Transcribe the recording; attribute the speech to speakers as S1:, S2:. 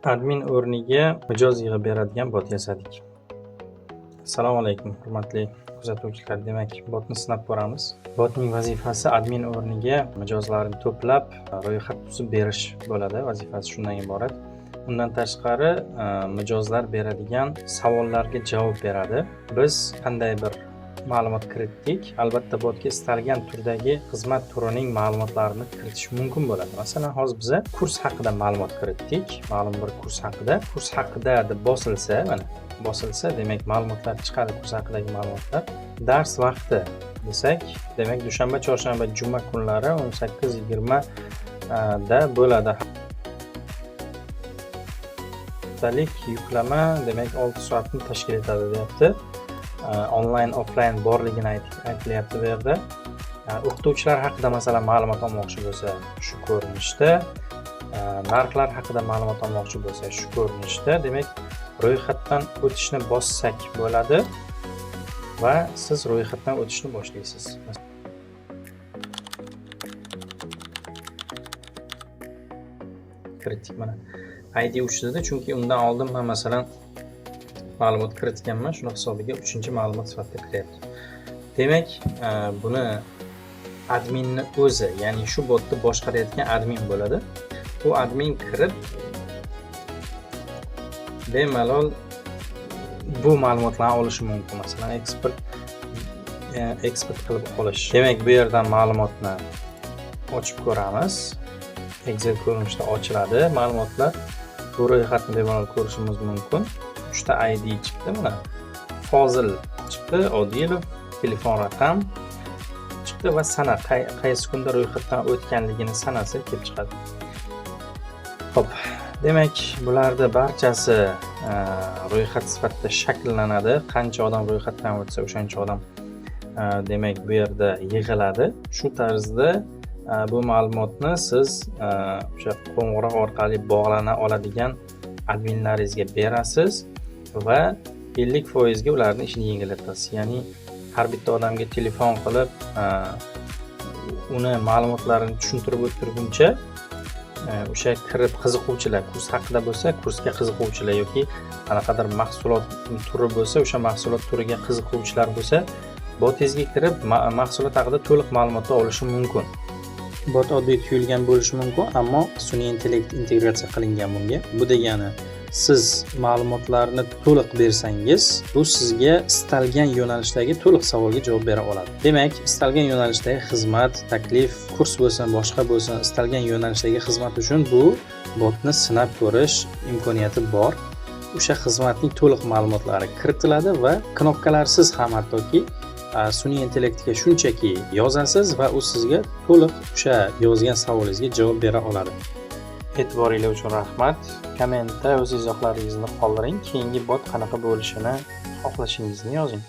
S1: Admin o'rniga mijoz yig'ib beradigan bot yasadik. Assalomu alaykum, hurmatli kuzatuvchilar. Demak, botni sinab ko'ramiz. Botning vazifasi admin o'rniga mijozlarni to'plab, ro'yxat tuzib berish bo'ladi. Vazifasi shundan iborat. Undan tashqari, mijozlar beradigan savollarga javob beradi. Biz qanday bir ma'lumot kiritdik? Albatta, botga istalgan turdagi xizmat turining ma'lumotlarini kiritish mumkin bo'ladi. Masalan, hozir biza kurs haqida ma'lumot kiritdik. Ma'lum bir kurs haqida. Kurs haqida deb bosilsa, mana bosilsa, demak, ma'lumotlar chiqadi, kurs haqidagi ma'lumotlar. Dars vaqti desak, demak, dushanba, chorshanba, juma kunlari 18:20 da bo'ladi. Haftalik yuklama, demak, 6 soatni tashkil etadi deyapti. Onlayn, offlayn borligini aytilyapti bu yerda. O'qituvchilar haqida masalan ma'lumot olmoqchi bo'lsa, shu ko'rinishda, narxlar haqida ma'lumot olmoqchi bo'lsa, shu ko'rinishda, demak, ro'yxatdan o'tishni bossak bo'ladi va siz ro'yxatdan o'tishni boshlaysiz. Kiritdik mana. ID 3 dedi, chunki undan oldin men masalan ma'lumot kiritganman, shuni hisobiga 3-ma'lumot sifatida kiryapti. Demak, buni adminni o'zi, ya'ni shu botni boshqarayotgan admin bo'ladi. U admin kirib bemalol bu ma'lumotlarni olishi mumkin. Masalan, eksport qilib olish. Demak, bu yerdan ma'lumotni ochib ko'ramiz. Excel ko'rinishida ochiladi ma'lumotlar. Bu ro'yxatni bemalol ko'rishimiz mumkin. 3 ta ID chiqdi mana. Fozil chiqdi, Odilov, telefon raqam chiqdi va sana, qaysi kunda ro'yxatdan o'tganligini sanasi kelib chiqadi. Xo'p, demak, bularni barchasi ro'yxat sifatida shakllanadi. Qancha odam ro'yxatdan o'tsa, o'shancha odam demak, bu yerda yig'iladi. Shu tarzda bu ma'lumotni siz o'sha qo'ng'iroq orqali bog'lana oladigan adminlaringizga berasiz va 50% ga ularning ishini yengillatasiz. Ya'ni har bitta odamga telefon qilib, uni ma'lumotlarini tushuntirib o'tirguncha, o'sha kirib qiziquvchilar, kurs haqida bo'lsa, kursga qiziquvchilar yoki qanaqadir mahsulot turi bo'lsa, o'sha mahsulot turiga qiziquvchilar bo'lsa, botingizga kirib mahsulot haqida to'liq ma'lumotni olishi mumkin. Bot oddiy tuyulgan bo'lishi mumkin, ammo sun'iy intellekt integratsiya qilingan bunga. Bu degani siz ma'lumotlarni to'liq bersangiz, bu sizga istalgan yo'nalishdagi to'liq savolga javob bera oladi. Demak, istalgan yo'nalishdagi xizmat, taklif, kurs bo'lsin, boshqa bo'lsin, istalgan yo'nalishdagi xizmat uchun bu botni sinab ko'rish imkoniyati bor. O'sha xizmatning to'liq ma'lumotlari kiritiladi va knopkalarsiz ham hattoki sun'iy intellektga shunchaki yozasiz va u sizga to'liq o'sha yozgan savolingizga javob bera oladi. E'tiboringlar uchun rahmat. Kommentda o'z izohlaringizni qoldiring. Keyingi bot qanaqa bo'lishini xohlashingizni yozing.